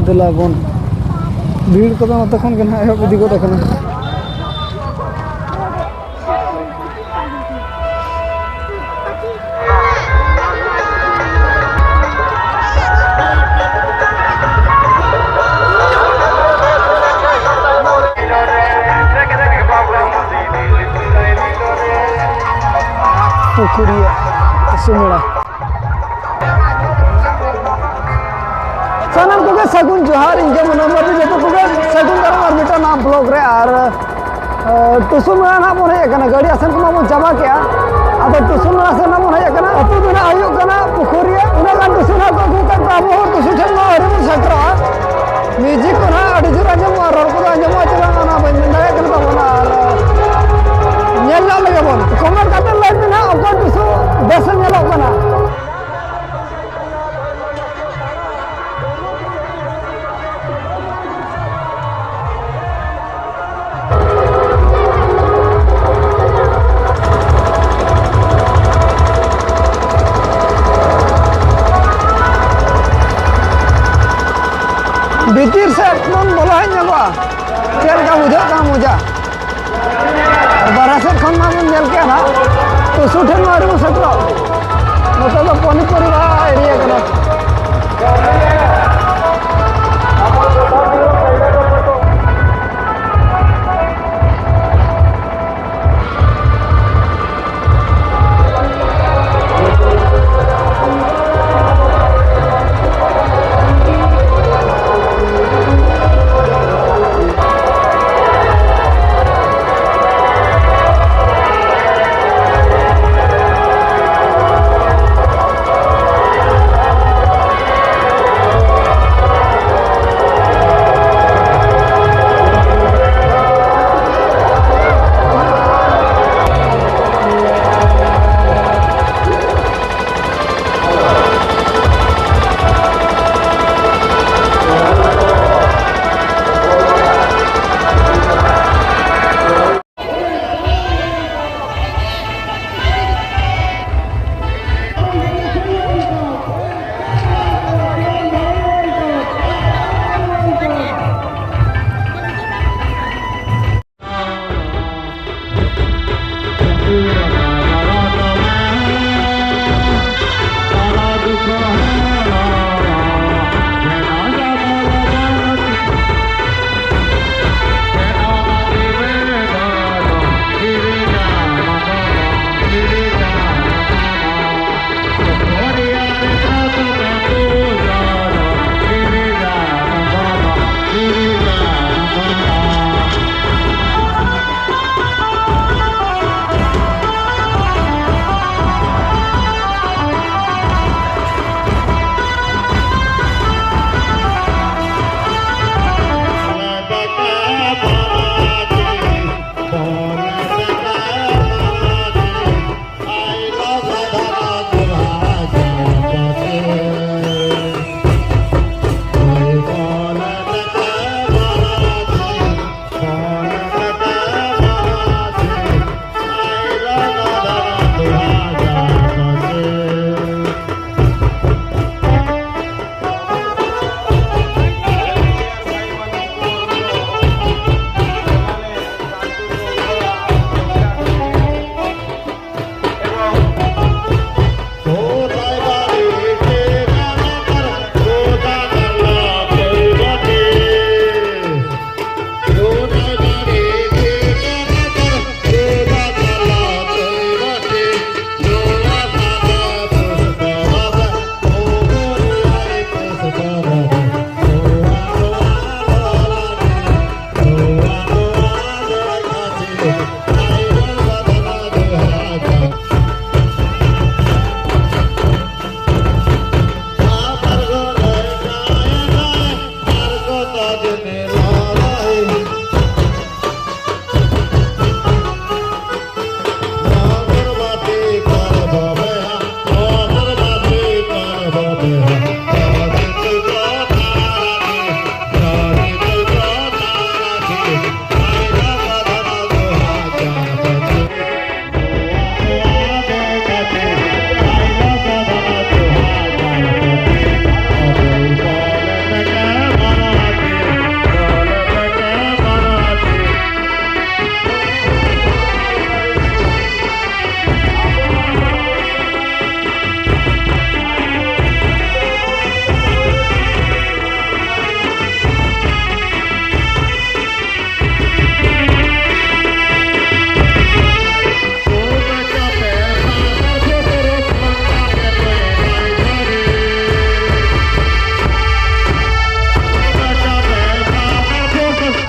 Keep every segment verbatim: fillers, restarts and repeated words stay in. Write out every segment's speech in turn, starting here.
ᱫᱮᱞᱟ ᱵᱚᱱ᱾ ᱵᱷᱤᱲ ᱠᱚᱫᱚ ᱱᱚᱛᱮ ᱠᱷᱚᱱ ᱜᱮ ᱱᱟᱦᱟᱜ ᱮᱦᱚᱵ ᱤᱫᱤ ᱜᱚᱫ ᱟᱠᱟᱱᱟ᱾ ᱯᱩᱠᱷᱩᱨᱤᱭᱟᱹ ᱥᱩᱢᱮᱲᱟ᱾ ᱥᱟᱱᱟᱢ ᱠᱚᱜᱮ ᱥᱟᱹᱜᱩᱱ ᱡᱚᱦᱟᱨ, ᱤᱧ ᱜᱮ ᱢᱚᱱᱳᱦᱚᱨ ᱢᱟᱨᱰᱤ, ᱡᱚᱛᱚ ᱠᱚᱜᱮ ᱥᱟᱹᱜᱩᱱ ᱫᱟᱨᱟᱢ ᱟᱨ ᱢᱤᱫᱴᱟᱝ ᱱᱟᱣᱟ vlog ᱨᱮ᱾ ᱟᱨ, ᱟᱹ, ᱴᱩᱥᱩ ᱢᱮᱞᱟ ᱱᱟᱜ ᱵᱚᱱ ᱦᱮᱡ ᱟᱠᱟᱱᱟ, ᱜᱟᱹᱰᱤ ᱟᱥᱮᱱ ᱠᱚᱢᱟ ᱵᱚᱱ ᱪᱟᱵᱟ ᱠᱮᱜᱼᱟ, ᱟᱫᱚ ᱴᱩᱥᱩ ᱢᱮᱞᱟ ᱥᱮᱫ ᱱᱟᱜ ᱵᱚᱱ ᱦᱮᱡ ᱟᱠᱟᱱᱟ᱾ ᱟᱹᱛᱩ ᱫᱚ ᱱᱟᱜ ᱦᱩᱭᱩᱜ ᱠᱟᱱᱟ ᱯᱩᱠᱷᱩᱨᱤᱭᱟᱹ᱾ ᱩᱱᱟᱹᱜ ᱜᱟᱱ ᱴᱩᱥᱩ ᱱᱟᱜ ᱠᱚ ᱟᱹᱜᱩ ᱠᱟᱜ ᱠᱚᱣᱟ, ᱟᱵᱚ ᱦᱚᱸ ᱴᱩᱥᱩ ᱴᱷᱮᱱ ᱢᱟ ᱟᱹᱣᱨᱤ ᱵᱚᱱ ᱥᱮᱴᱮᱨᱚᱜᱼᱟ᱾ ᱢᱤᱭᱩᱡᱤᱠ ᱠᱚ ᱱᱟᱜ ᱟᱹᱰᱤ ᱡᱳᱨ ᱟᱸᱡᱚᱢᱚᱜᱼᱟ, ᱨᱚᱲ ᱠᱚᱫᱚ ᱟᱸᱡᱚᱢᱚᱜᱼᱟ ᱪᱮ ᱵᱟᱝ ᱚᱱᱟ ᱵᱟᱹᱧ ᱢᱮᱱ ᱫᱟᱲᱮᱭᱟᱜ ᱠᱟᱱᱟ ᱛᱟᱵᱚᱱᱟ᱾ ᱟᱨ ᱧᱮᱞ ᱧᱚᱜ ᱞᱮᱜᱮ ᱵᱚᱱ, ᱠᱚᱢᱮᱱᱴ ᱠᱟᱛᱮ ᱞᱟᱹᱭ ᱯᱮ ᱱᱟᱜ ᱚᱠᱚᱭ ᱴᱩᱥᱩ ᱵᱮᱥ ᱮ ᱧᱮᱞᱚᱜ ᱠᱟᱱᱟ᱾ ᱵᱷᱤᱛᱤᱨ ᱥᱮᱫ ᱵᱚᱱ ᱵᱚᱞᱚ ᱦᱮᱡ ᱧᱚᱜᱚᱜᱼᱟ᱾ ᱪᱮᱫ ᱞᱮᱠᱟ ᱵᱩᱡᱷᱟᱹᱜ ᱠᱟᱱᱟ ᱢᱚᱡᱟ? ᱟᱨ ᱵᱟᱨᱦᱮ ᱥᱮᱫ ᱠᱷᱚᱱ ᱢᱟ ᱵᱚᱱ ᱧᱮᱞ ᱠᱮᱜᱼᱟ ᱱᱟᱦᱟᱜ, ᱴᱩᱥᱩ ᱴᱷᱮᱱ ᱢᱟ ᱟᱹᱣᱨᱤ ᱵᱚᱱ ᱥᱮᱴᱮᱨᱚᱜ᱾ ᱱᱚᱛᱮ ᱫᱚ ᱯᱚᱱᱤ ᱯᱚᱨᱤᱵᱟ ᱮᱨᱤᱭᱟ ᱠᱟᱱᱟ᱾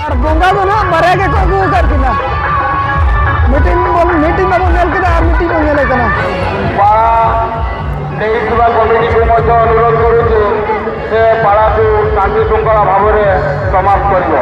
ᱟᱨ ᱵᱚᱸᱜᱟ ᱫᱚ ᱱᱟᱦᱟᱜ ᱵᱟᱨᱭᱟ ᱜᱮᱠᱚ ᱟᱹᱜᱩ ᱟᱠᱟᱫ ᱠᱤᱱᱟ᱾ ᱢᱤᱫᱴᱤᱱ ᱵᱚᱱ, ᱢᱤᱫᱴᱤᱱ ᱢᱟᱵᱚᱱ ᱧᱮᱞ ᱠᱮᱫᱟ ᱟᱨ ᱢᱤᱫᱴᱤᱱ ᱵᱚᱱ ᱧᱮᱞᱮ ᱠᱟᱱᱟ᱾ ᱯᱟᱲᱟ ᱰᱮᱦᱤ ᱥᱮᱵᱟ ᱠᱚᱢᱤᱴᱤ ᱠᱚ ᱢᱚᱫᱽᱫᱷᱮ ᱚᱱᱩᱨᱳᱫᱷ ᱠᱚᱨᱩᱪᱷᱤ ᱥᱮ ᱯᱟᱲᱟ ᱠᱚ ᱥᱟᱱᱛᱤ ᱥᱩᱝᱠᱷᱚᱞᱟ ᱵᱷᱟᱵᱚᱱᱮ ᱥᱚᱢᱟᱯ ᱠᱚᱨᱤᱵᱚ᱾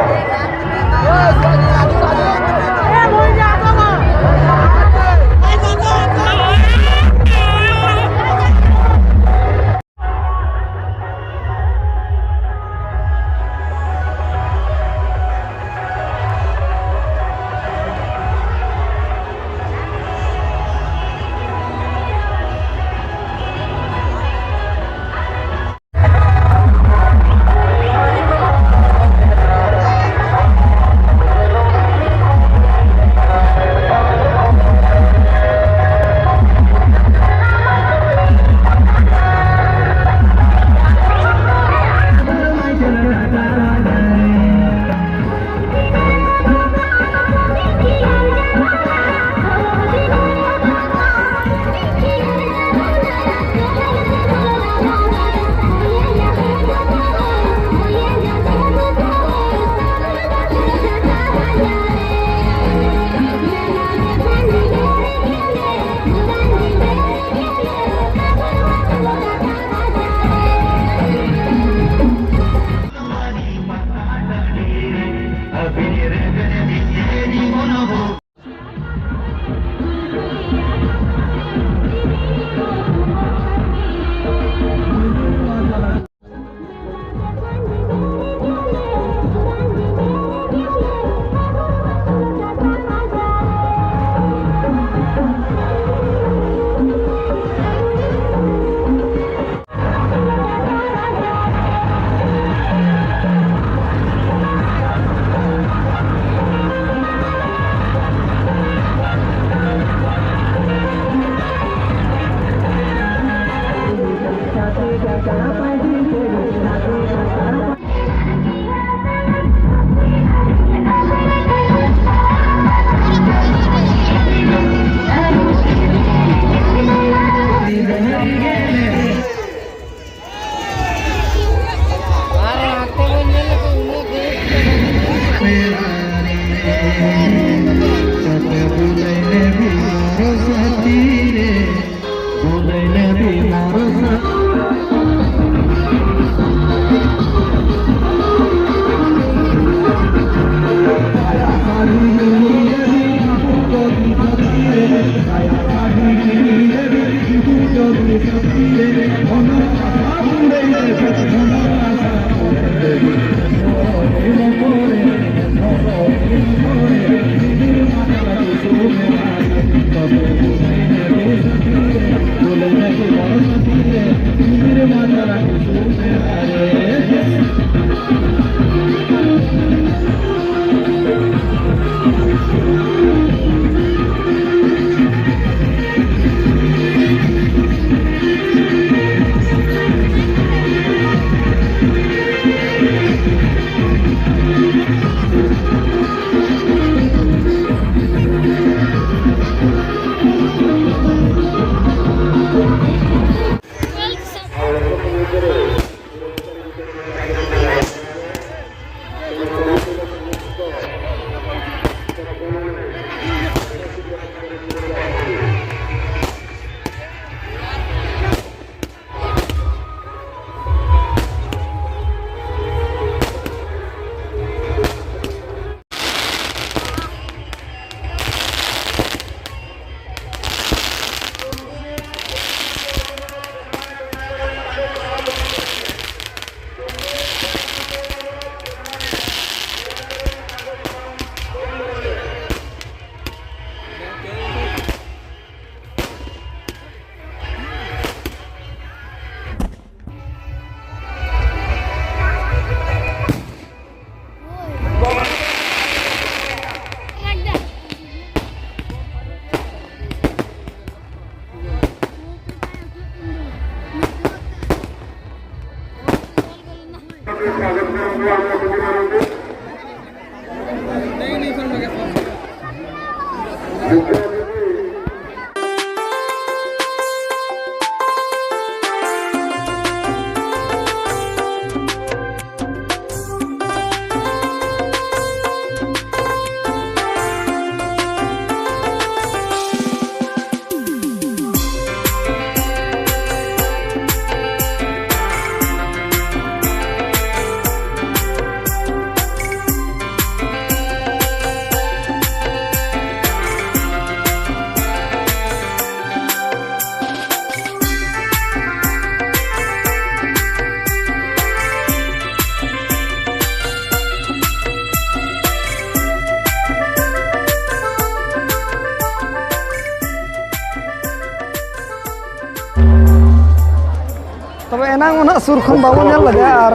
ᱛᱚᱵᱮ ᱮᱱᱟᱝ ᱚᱱᱟ ᱥᱩᱨ ᱠᱷᱚᱱ ᱵᱟᱵᱚᱱ ᱧᱮᱞ ᱞᱮᱫᱟ, ᱟᱨ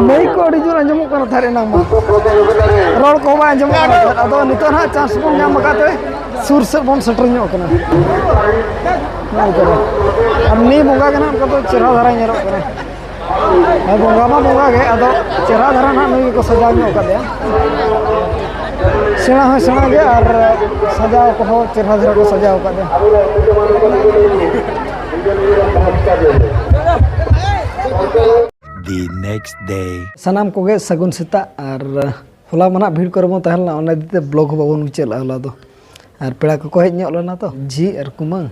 ᱢᱟᱹᱭᱤᱠ ᱠᱚ ᱟᱹᱰᱤ ᱡᱳᱨ ᱟᱸᱡᱚᱢᱚᱜ ᱠᱟᱱᱟ ᱛᱟᱦᱮᱸᱫ ᱮᱱᱟᱝ ᱢᱟ᱾ ᱨᱚᱲ ᱠᱚᱦᱚᱸ ᱵᱟᱭ ᱟᱸᱡᱚᱢᱚᱜ ᱠᱟᱱᱟ ᱛᱟᱦᱮᱸᱫ᱾ ᱟᱫᱚ ᱱᱤᱛᱚᱜ ᱱᱟᱦᱟᱜ ᱪᱟᱱᱥ ᱵᱚᱱ ᱧᱟᱢ ᱟᱠᱟᱫ ᱛᱮ ᱥᱩᱨ ᱥᱮᱫ ᱵᱚᱱ ᱥᱮᱴᱮᱨ ᱧᱚᱜ ᱠᱟᱱᱟ᱾ ᱱᱚᱜᱼᱚ ᱱᱚᱝᱠᱟ᱾ ᱟᱨ ᱱᱩᱭ ᱵᱚᱸᱜᱟ ᱜᱮ ᱱᱟᱦᱟᱜ ᱚᱱᱠᱟ ᱫᱚ ᱪᱮᱦᱨᱟ ᱫᱷᱟᱨᱟᱭ ᱧᱮᱞᱚᱜ ᱠᱟᱱᱟ᱾ ᱦᱮᱸ, ᱵᱚᱸᱜᱟ ᱢᱟ ᱵᱚᱸᱜᱟ ᱜᱮ, ᱟᱫᱚ ᱪᱮᱦᱨᱟ ᱫᱷᱟᱨᱟ ᱱᱟᱦᱟᱜ ᱱᱩᱭ ᱜᱮᱠᱚ ᱥᱟᱡᱟᱣ ᱧᱚᱜ ᱠᱟᱫᱮᱭᱟ᱾ ᱥᱮᱬᱟ ᱦᱚᱸᱭ ᱥᱮᱬᱟ ᱜᱮᱭᱟ ᱟᱨ ᱥᱟᱡᱟᱣ ᱠᱚᱦᱚᱸ ᱪᱮᱦᱨᱟ ᱫᱷᱟᱨᱟ ᱠᱚ ᱥᱟᱡᱟᱣ ᱠᱟᱫᱮᱭᱟ᱾ The next day. ᱥᱟᱱᱟᱢ ᱠᱚᱜᱮ ᱥᱟᱹᱜᱩᱱ ᱥᱮᱛᱟᱜ᱾ ᱟᱨ ᱦᱚᱞᱟ ᱢᱟ ᱱᱟᱦᱟᱜ ᱵᱷᱤᱲ ᱠᱚᱨᱮ ᱵᱚᱱ ᱛᱟᱦᱮᱸ ᱞᱮᱱᱟ, ᱚᱱᱟ ᱤᱫᱤ ᱛᱮ ᱵᱞᱚᱜ ᱦᱚᱸ ᱵᱟᱵᱚᱱ ᱢᱩᱪᱟᱹᱫ ᱞᱮᱫᱼᱟ ᱦᱚᱞᱟ ᱫᱚ᱾ ᱟᱨ ᱯᱮᱲᱟ ᱠᱚᱠᱚ ᱦᱮᱡ ᱧᱚᱜ ᱞᱮᱱᱟ ᱛᱚ, ᱡᱷᱤ ᱟᱨ ᱠᱩᱢᱟᱹᱝ,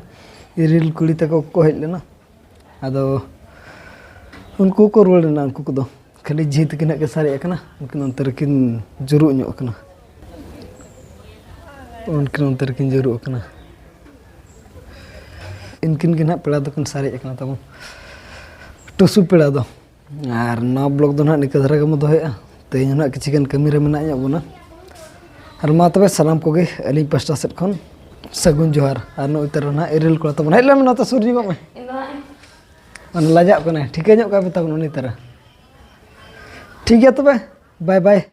ᱤᱨᱤᱞ ᱠᱩᱲᱤ ᱛᱟᱠᱚ ᱠᱚ ᱦᱮᱡ ᱞᱮᱱᱟ᱾ ᱟᱫᱚ ᱩᱱᱠᱩ ᱠᱚ ᱨᱩᱣᱟᱹᱲ ᱮᱱᱟ, ᱩᱱᱠᱩ ᱠᱚᱫᱚ᱾ ᱠᱷᱟᱹᱞᱤ ᱡᱷᱤ ᱛᱟᱹᱠᱤᱱ ᱦᱟᱸᱜ ᱠᱤᱱ ᱥᱟᱨᱮᱡ ᱟᱠᱟᱱᱟ, ᱩᱱᱠᱤᱱ ᱚᱱᱛᱮ ᱨᱮᱠᱤᱱ ᱡᱩᱨᱩᱜ ᱧᱚᱜ ᱟᱠᱟᱱᱟ᱾ ᱩᱱᱠᱤᱱ ᱚᱱᱛᱮ ᱨᱮᱠᱤᱱ ᱡᱩᱨᱩᱜ ᱟᱠᱟᱱᱟ᱾ ᱩᱱᱠᱤᱱ ᱜᱮ ᱱᱟᱦᱟᱜ ᱯᱮᱲᱟ ᱫᱚᱠᱤᱱ ᱥᱟᱨᱮᱡ ᱟᱠᱟᱱᱟ ᱛᱟᱵᱚᱱ, ᱴᱩᱥᱩ ᱯᱮᱲᱟ ᱫᱚ᱾ ᱟᱨ ᱱᱚᱣᱟ ᱵᱞᱚᱜ ᱫᱚ ᱱᱟᱦᱟᱜ ᱱᱤᱝᱠᱟᱹ ᱫᱷᱟᱨᱟ ᱜᱮᱵᱚᱱ ᱫᱚᱦᱚᱭᱮᱫᱼᱟ᱾ ᱛᱮᱦᱮᱧ ᱦᱚᱸ ᱱᱟᱦᱟᱜ ᱠᱤᱪᱷᱩ ᱜᱟᱱ ᱠᱟᱹᱢᱤ ᱨᱮ ᱢᱮᱱᱟᱜ ᱧᱚᱜ ᱵᱚᱱᱟ᱾ ᱟᱨ ᱢᱟ ᱛᱚᱵᱮ ᱥᱟᱱᱟᱢ ᱠᱚᱜᱮ ᱟᱹᱞᱤᱧ ᱯᱟᱥᱴᱟ ᱥᱮᱫ ᱠᱷᱚᱱ ᱥᱟᱹᱜᱩᱱ ᱡᱚᱦᱟᱨ᱾ ᱟᱨ ᱱᱚᱜᱼᱚᱭ ᱛᱟᱨᱟ ᱱᱟᱦᱟᱜ ᱤᱨᱤᱞ ᱠᱚᱲᱟ ᱛᱟᱵᱚᱱ, ᱦᱮᱡ ᱞᱮᱱ ᱢᱮ, ᱱᱚᱛᱮ ᱥᱩᱨ ᱧᱚᱜᱚᱜ ᱢᱮ᱾ ᱤᱧ ᱫᱚ ᱦᱟᱸᱜ ᱢᱟᱱᱮ ᱞᱟᱡᱟᱜ ᱠᱟᱱᱟᱭ, ᱴᱷᱤᱠᱟᱹ ᱧᱚᱜ ᱠᱟᱜ ᱯᱮ ᱛᱟᱵᱚᱱ ᱩᱱᱤ ᱛᱟᱨᱟ᱾ ᱴᱷᱤᱠ ᱜᱮᱭᱟ ᱛᱚᱵᱮ, ᱵᱟᱭ ᱵᱟᱭ᱾